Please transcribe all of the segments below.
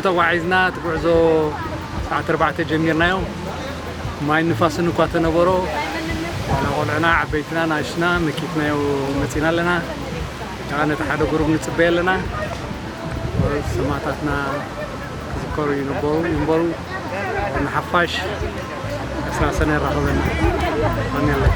ተጓዒዝና፣ እቲ ጉዕዞ ሰዓት ኣርባዕተ ጀሚርናዮ። ማይ ንፋስን እኳ ተነበሮ፣ ዋላ ቆልዑና፣ ዓበይትና፣ ንኣሽቱና መኪትናዮ መጺና ኣለና። ከዓ ነቲ ሓደ ጉሩብ ንጽበዮ ኣለና። ሰማእታትና ክዝከሩ ይንበሩ፣ ይንበሩ። ንሓፋሽ ዕስራ ሰነ የራኽበና። ቀንየለይ።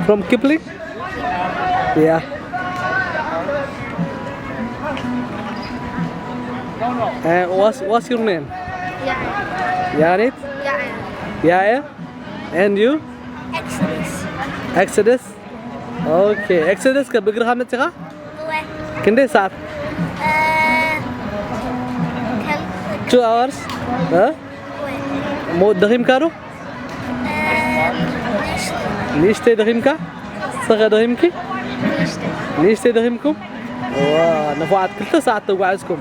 From Kipling? Yeah. Uh, what's, what's your name? Yeah. Yarit? Yeah. Yeah. And you? Exodus. Exodus? Okay. Exodus ከ ብእግርኻ መጺኻ? እወ። ክንደይ ሰዓት? እ፣ ከም Two hours? እ? እወ። ሞ ደኺምካ ዶ? እ፣ ንእሽተይ። ንእሽተይ ደኺምካ? ንስኸ ደኺምኪ? ንእሽተይ። ንእሽተይ ደኺምኩም? ዋ፣ ንፉዓት ክልተ ሰዓት ተጓዒዝኩም።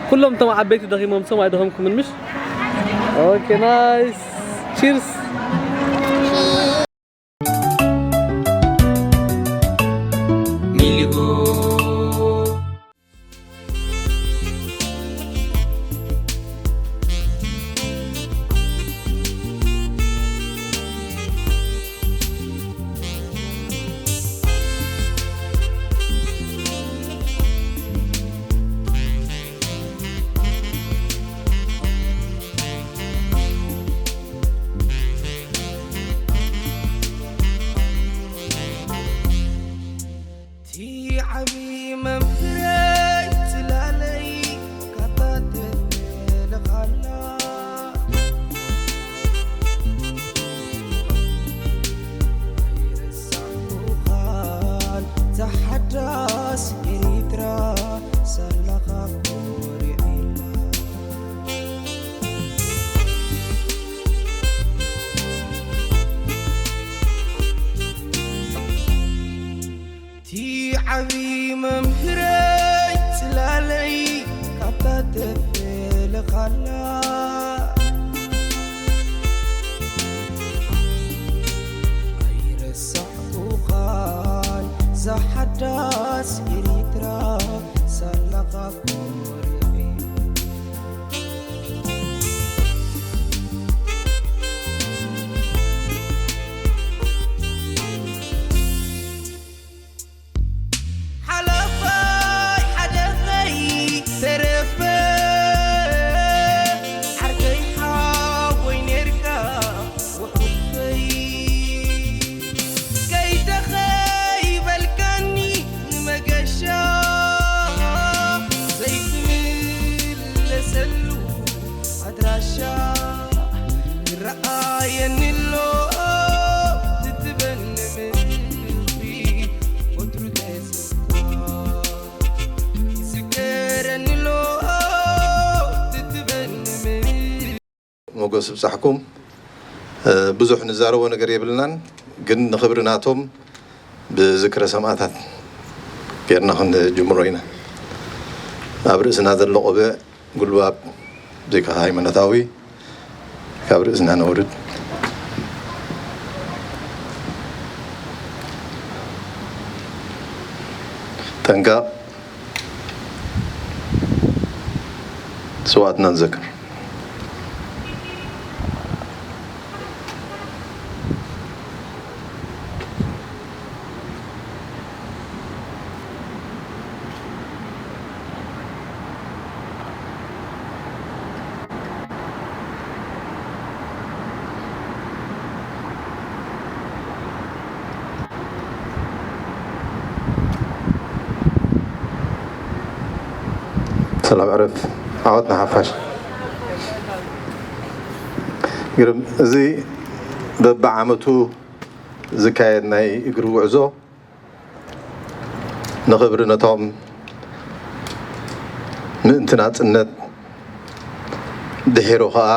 ኩሎም እቶም ዓበይቲ ደኺሞም፣ ንሶም ኣይደኸምኩምን ምሽ? ኦኬ፣ ናይስ። ቺርስ። ሚሊጎ። እቲ ዓቢ መምህረይ ጽላለይ ካታ ተልኻላ። ኣይረሳዕኩኻን እዛ ሓዳስ ኤሪትራ ሳላኻ ኮሪዐላ። እቲ ዓቢ መምህረይ ጽላለይ ካብታ ተፈለኻላ ኣይረሳዕኩኻን ዛሓዳስ ኤሪትራ ሳላኻ ኮሪዒ ሓለፋይ ሓደኸይ ተረፈ ዓርከይ ሓወይ ኔርካ ውሑፈይ ከይተኸይበልካኒ ንመገሻ ዘይትምለሰሉ ኣድራሻ ይረኣየኒ ኣሎ ትትበኒ ምኽሪ ወትሩ ተስፋ ይዝከረኒ ኣሎ ትትበኒ ምኽሪ ሞጎስ ይብጻሕኩም። ብዙሕ ንዛረቦ ነገር የብልናን፣ ግን ንኽብሪ ናቶም ብዝክረ ሰማእታት ጌርና ክንጅምሮ ኢና። ኣብ ርእስና ዘሎ ቆብዕ ጉልባብ ዘይካ ሃይማኖታዊ ካብ ርእስና ነውርድ። ጠንቀቕ፣ ስውኣትና ንዘክር። ሰላም ዕረፍ ዓወት ንሓፋሽ። ግርም፣ እዚ በብዓመቱ ዝካየድ ናይ እግሪ ጉዕዞ ንኽብሪ ነቶም ምእንቲ ናጽነት ድሒሩ ኸኣ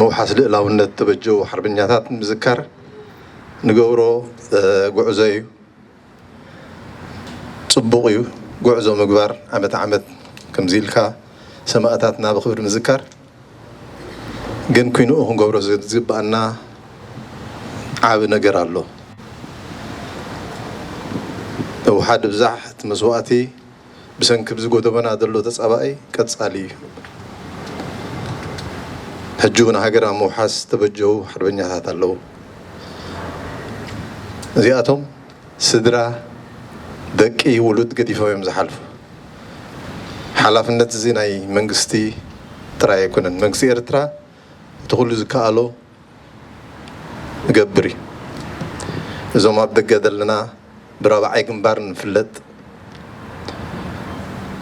ምውሓስ ልእላውነት ተበጀው ሓርበኛታት ንምዝካር ንገብሮ ጉዕዞ እዩ። ጽቡቕ እዩ ጉዕዞ ምግባር ዓመት ዓመት ከምዚ ኢልካ ሰማእታትና ብኽብሪ ምዝካር። ግን ኩንኡ ክንገብሮ ዝግብኣና ዓቢ ነገር ኣሎ። ህወሓት ብዛሕ እቲ መስዋእቲ ብሰንኪ ብዚ ጎደቦና ዘሎ ተጻባኢ ቀጻሊ እዩ። ሕጂ እውን ሃገር ኣብ ምውሓስ ዝተበጀዉ ሓርበኛታት ኣለዉ። እዚኣቶም ስድራ፣ ደቂ፣ ውሉድ ገዲፎም እዮም ዝሓልፉ። ሓላፍነት እዚ ናይ መንግስቲ ጥራይ ኣይኮነን። መንግስቲ ኤርትራ እቲ ኩሉ ዝከኣሎ ይገብር እዩ። እዞም ኣብ ደገ ዘለና ብራብዓይ ግንባር ንፍለጥ።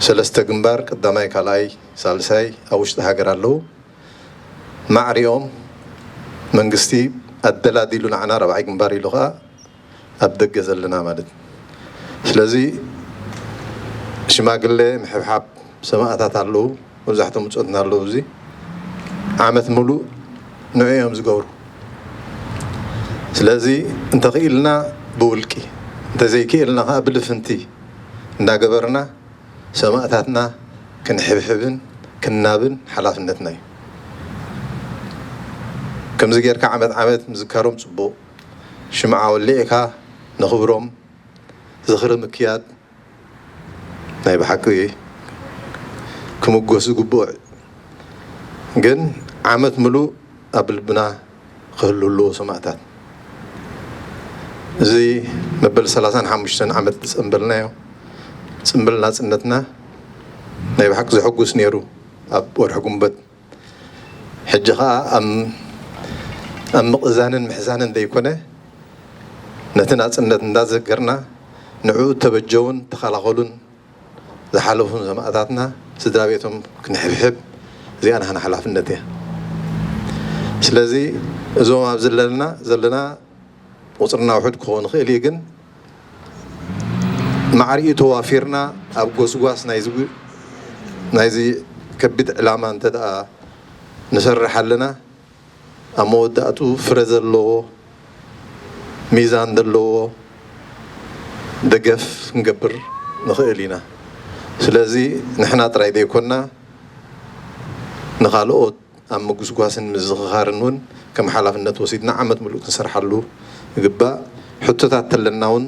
ሰለስተ ግንባር፣ ቀዳማይ፣ ካልኣይ፣ ሳልሳይ፣ ኣብ ውሽጢ ሃገር ኣለዉ። ማዕሪኦም መንግስቲ ኣደላዲሉ ንዓና ራብዓይ ግንባር ኢሉ ኸኣ ኣብ ደገ ዘለና ማለት እዩ። ስለዚ ሽማግሌ ምሕብሓብ ሰማእታት ኣለዉ፣ መብዛሕቶም ብጾትና ኣለዉ። እዚ ዓመት ምሉእ ንዑ እዮም ዝገብሩ። ስለዚ እንተኽኢልና ብውልቂ፣ እንተዘይክኢልና ኸኣ ብልፍንቲ እንዳገበርና ሰማእታትና ክንሕብሕብን ክንናብን ሓላፍነትና እዩ። ከምዚ ጌርካ ዓመት ዓመት ምዝካሮም ጽቡቕ። ሽምዓ ወሊዕካ ንኽብሮም ዝኽሪ ምክያድ ናይ ብሓቂ ክምጎስ ዝግብኦ፣ ግን ዓመት ምሉእ ኣብ ልብና ክህሉ ኣለዎ ሰማእታት። እዚ መበል ሰላሳን ሓሙሽተን ዓመት ዝጸንበልናዮ ጽንብል ናጽነትና ናይ ብሓቂ ዘሐጉስ ነይሩ ኣብ ወርሒ ጉንበት። ሕጂ ኸኣ ኣብ ኣብ ምቕዛንን ምሕዛንን ዘይኮነ፣ ነቲ ናጽነት እንዳዘከርና ንዕኡ እተበጀዉን እተኸላኸሉን ዝሓለፉን ሰማእታትና ስድራ ቤቶም ክንሕብሕብ እዚኣ ናህና ሓላፍነት እያ። ስለዚ እዞም ኣብ ዘለና ዘለና ቁጽርና ውሑድ ክኸውን ይኽእል እዩ፣ ግን ማዕሪኡ ተዋፊርና ኣብ ጎስጓስ ናይዚ ጉ-፣ ናይዚ ከቢድ ዕላማ እንተ ደኣ ንሰርሕ ኣለና፣ ኣብ መወዳእትኡ ፍረ ዘለዎ፣ ሚዛን ዘለዎ፣ ደገፍ ክንገብር ንኽእል ኢና። ስለዚ ንሕና ጥራይ ዘይኮና ንኻልኦት ኣብ ምጉስጓስን ምዝኽኻርን እውን ከም ሓላፍነት ወሲድና ዓመት ምሉእ ክንሰርሓሉ ይግባእ። ሕቶታት ተለና እውን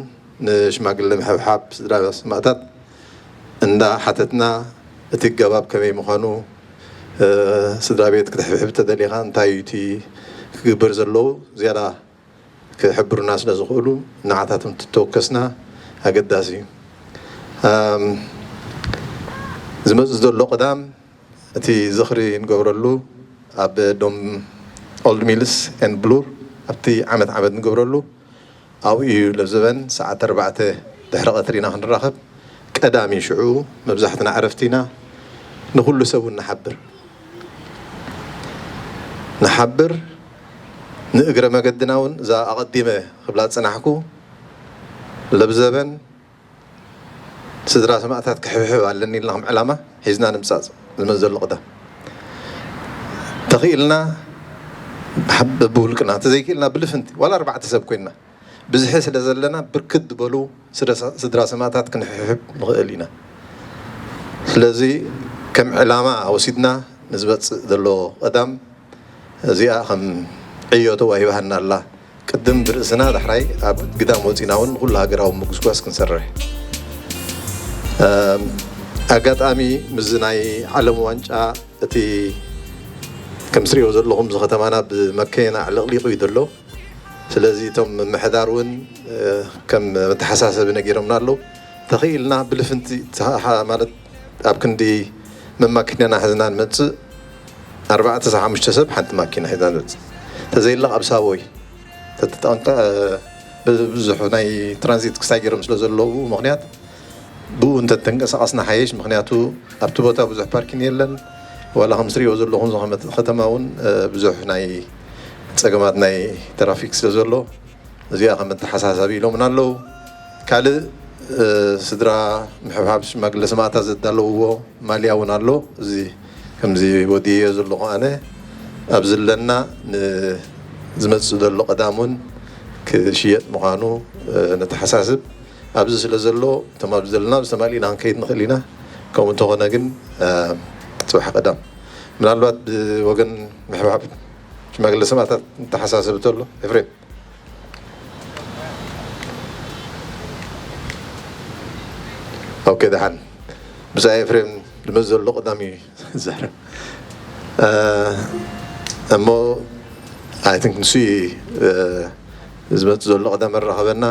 ንሽማግለ ምሕብሓብ ስድራ ሰማእታት እንዳ ሓተትና እቲ ገባብ ከመይ ምዃኑ፣ ስድራ ቤት ክትሕብሕብ ተደሊኻ እንታይ እዩ እቲ ክግበር ዘለዎ ዝያዳ ክሕብሩና ስለ ዝኽእሉ ንዓታቶም ትተወከስና ኣገዳሲ እዩ። ዝመፅእ ዘሎ ቅዳም እቲ ዝኽሪ ንገብረሉ ኣብ ዶም ኦልድ ሚልስ ኤንድ ብሉር ኣብቲ ዓመት ዓመት ንገብረሉ ኣብኡ እዩ ለብዘበን ሰዓት ኣርባዕተ ድሕሪ ቀትሪ ኢና ክንራኸብ። ቀዳሚ ሽዑ መብዛሕትና ዕረፍቲ ኢና። ንኹሉ ሰብ እውን ንሓብር ንሓብር ንእግረ መገድና እውን እዛ ኣቐዲመ ክብላ ዝፅናሕኩ ለብዘበን ስድራ ሰማእታት ክሕብሕብ ኣለኒ ኢልና ከም ዕላማ ሒዝና ንምፃፅ ዝመፅ ዘሎ ቅዳም ተኽኢልና በብውልቅና እንተዘይክኢልና ብልፍንቲ ዋላ ኣርባዕተ ሰብ ኮይንና ብዝሒ ስለ ዘለና ብርክት ዝበሉ ስድራ ሰማእታት ክንሕሕብ ንኽእል ኢና። ስለዚ ከም ዕላማ ወሲድና ንዝመፅእ ዘሎ ቀዳም እዚኣ ከም ዕዮ ተዋሂባና ኣላ። ቅድም ብርእስና ዳሕራይ ኣብ ግዳም ወፂና እውን ንኩሉ ሃገራዊ ምጉስጓስ ክንሰርሕ ኣጋጣሚ ምስዚ ናይ ዓለም ዋንጫ እቲ ከም ትሪኦ ዘለኹም እዚ ከተማና ብመከየን ኣዕለቕሊቑ እዩ ዘሎ። ስለዚ እቶም ምምሕዳር እውን ከም መተሓሳሰቢ ነጊሮምና ኣለዉ። ተኽኢልና ብልፍንቲ ማለት ኣብ ክንዲ መማኪናና ሕዝና ንመፅእ ኣርባዕተ ሓሙሽተ ሰብ ሓንቲ ማኪና ሒዛ ንመፅእ ተዘይላ ኣብ ሳቦይ ተተጠንቀ ብዙሕ ናይ ትራንዚት ክሳይ ገይሮም ስለ ዘለዉ ምክንያት ብኡ እንተተንቀሳቐስና ሓየሽ። ምክንያቱ ኣብቲ ቦታ ብዙሕ ፓርኪን የለን። ዋላ ከም ትሪኦ ዘለኹም ከተማ እውን ብዙሕ ናይ ፀገማት ናይ ትራፊክ ስለ ዘሎ እዚኣ ከም መተሓሳሰቢ ኢሎምና ኣለዉ። ካልእ ስድራ ምሕብሓብ ሽማግለ ሰማእታት ዘዳለውዎ ማልያ እውን ኣሎ። እዚ ከምዚ ወዲዮ ዘለኹ ኣነ ኣብዚ ኣለና ንዝመፅእ ዘሎ ቀዳም እውን ክሽየጥ ምዃኑ ነተሓሳስብ። ኣብዚ ስለ ዘሎ እቶም ኣብዚ ዘለና ዝተማሊእና ክንከይድ ንኽእል ኢና። ከምኡ እንተኾነ ግን ፅባሕ ቀዳም ምናልባት ብወገን ምሕብሓብ ሽማግለ ሰማእታት ንተሓሳሰብ ተሎ ኤፍሬም ኦኬ ደሓን ብዛይ ኤፍሬም ዝመፅ ዘሎ ቀዳሚ እዩ ዝዛረብ እሞ ኣይ ቲንክ ንሱ ዝመፅ ዘሎ ቀዳም መራኸበና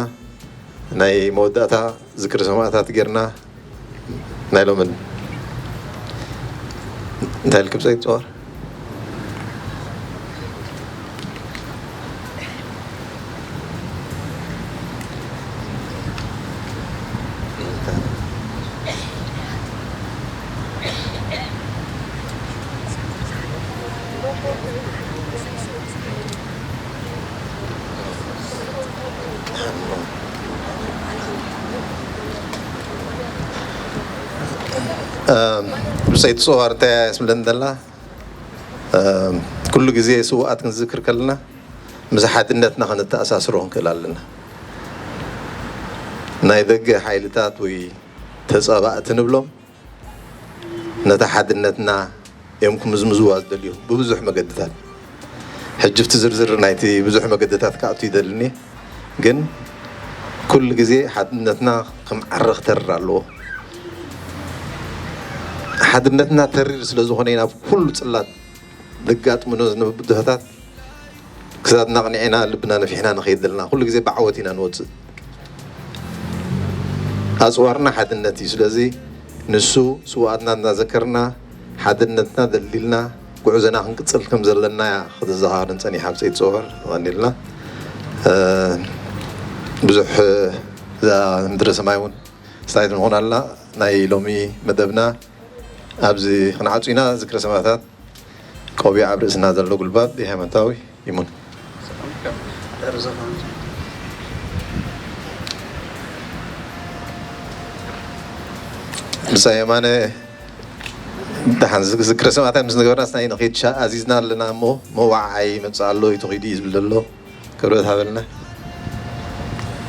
ናይ መወዳእታ ዝክሪ ሰማእታት ጌርና ናይ ሎምን እንታይ ኢልክም ፀይት ፀዋር ብፀይቲ ፅዋር እንታይ እያ ስምለን ዘላ ኩሉ ግዜ ስውኣት ክንዝክር ከለና ምስ ሓድነትና ክንተኣሳስሮ ክንክእል ኣለና። ናይ ደገ ሓይልታት ወይ ተፃባእቲ ንብሎም ነታ ሓድነትና እዮም ክምዝምዝዋ ዝደልዩ ብብዙሕ መገድታት። ሕጂ ብቲ ዝርዝር ናይቲ ብዙሕ መገድታት ክኣቱ ይደልኒ ግን ኩሉ ግዜ ሓድነትና ከም ዓረ ክተርር ኣለዎ። ሓድነትና ተሪር ስለ ዝኾነ ኢና ኩሉ ፅላት ዘጋጥሙና ዝነበሩ ብድሆታት ክሳድና ኣቕኒዕና ልብና ነፊሕና ንኸይድ ዘለና ኩሉ ግዜ ብዓወት ኢና ንወፅእ። ኣፅዋርና ሓድነት እዩ። ስለዚ ንሱ ስውኣትና እናዘከርና ሓድነትና ደልዲልና ጉዕዞና ክንቅፅል ከም ዘለና እያ ክትዘኻርን ፀኒሓ ብፀይቲ ፅዋር። ቀኒልና ብዙሕ እዛ ምድረ ሰማይ እውን ስታይት ንኾን ኣለና። ናይ ሎሚ መደብና ኣብዚ ክንዓፁ ኢና። ዝክረ ሰማእታት ቆቢዕ ኣብ ርእስና ዘሎ ጉልባብ ሃይማኖታዊ ይሙን። ብፃይ የማነ ደሓን ዝክረ ሰማእታት ምስ ንገበርና ስናይ ንኸይድ ሻ ኣዚዝና ኣለና እሞ መዋዓዓይ ይመፅእ ኣሎ እዩ ተኺዱ እዩ ዝብል ዘሎ። ክብረት ሃበልና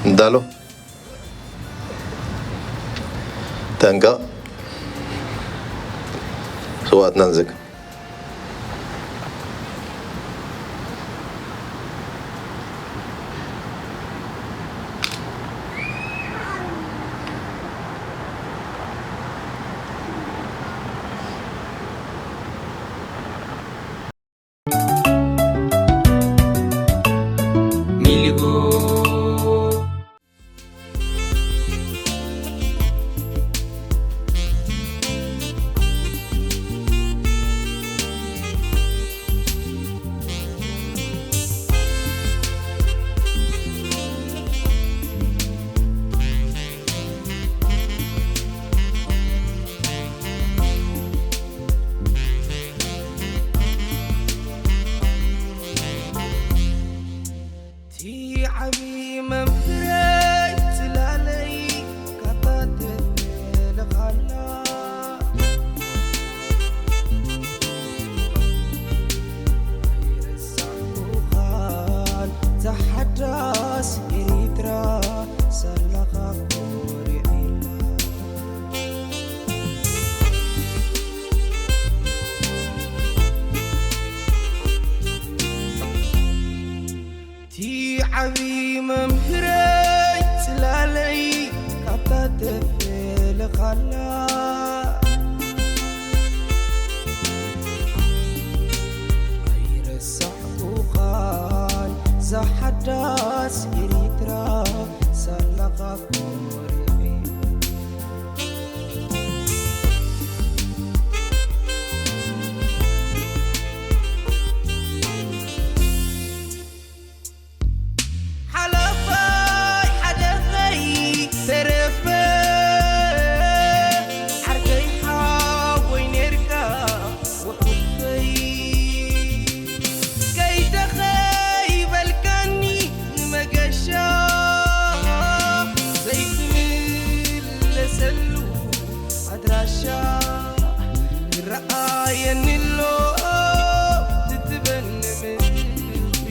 እንዳሎ ተንቀቕ፣ ስውኣትና ንዘክር። እቲ ዓቢ መምህረይ ጽላለይ ካባተት ልኻላ ኣይረሳዕኩኻን ዛሓዳስ ኤሪትራ ሳላኻ ኮሪዒላ። እቲ ዓቢ መምህረይ ጽላለይ ካብታ ተፈልኻላ ኣይረሳዕኩኻን ዛሓዳስ ኤሪትራ ሳላኻ ኮሪዒ። ሓለፋይ ሓደኸይ ተረፈ ዓርከይ ሓወይ ኔርካ ውሑድከይ ከይተኸይበልካኒ ንመገሻ ዘይትምለሰሉ ኣድራሻ ይረኣየኒ ኣሎ ትትበኒ ምኽሪ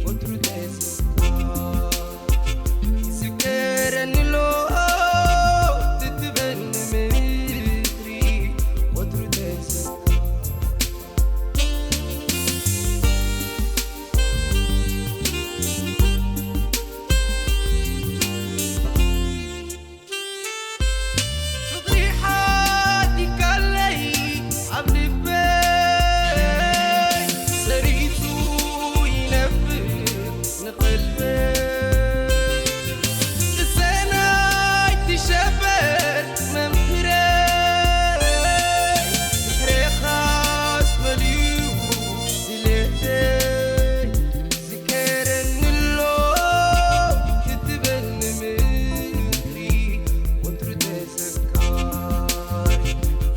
ወትሩ ተስፋ ይዝከረኒ ኣሎ ትትበኒ ምኽሪ ወትሩ ተስፋ። ፍቕሪ ሓዲካለይ ኣብ ልበይ ሰሪጹ ይነብር ንቐልበይ። እሰናይ ትሸበር መምህረይ ድሕሬኻስ መሊኡ ድሌተይ። ዝከረኒ ኣሎ ክትበኒ ምኽሪ ወትሩ ተዘካሪ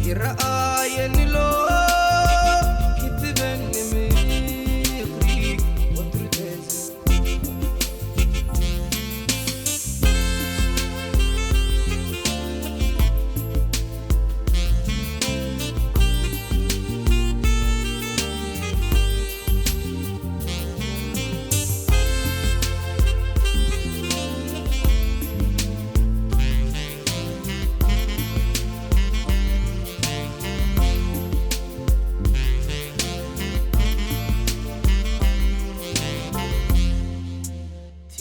ይረኣየኒ ኣሎ ክትበኒ ምኽሪ ወትሩ ተዘካሪ። እቲ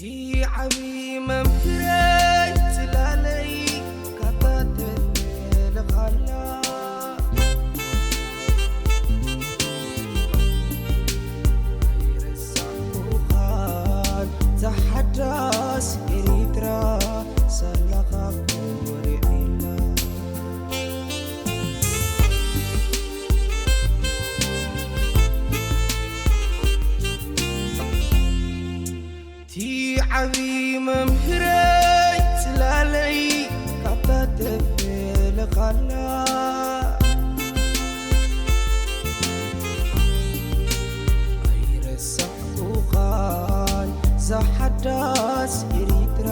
ዓቢ መምህረይ ጽላለይ ካብታ ተፈልኻላ ኣይረሳዕኩኻን ዛሓዳስ ኤሪትራ ሳላኻ ኮሪዒላ። እቲ ዓቢ መምህረይ ጽላለይ ካብታ ተፈልኻላ ኣይረሳዕኩኻን ዛሓዳስ ኤሪትራ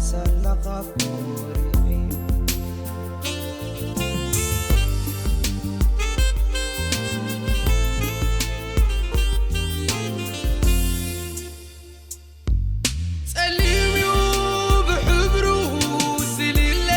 ሳላኻ ኮሪዒ። ጸሊም እዩ ብሕብሩ ዝልለ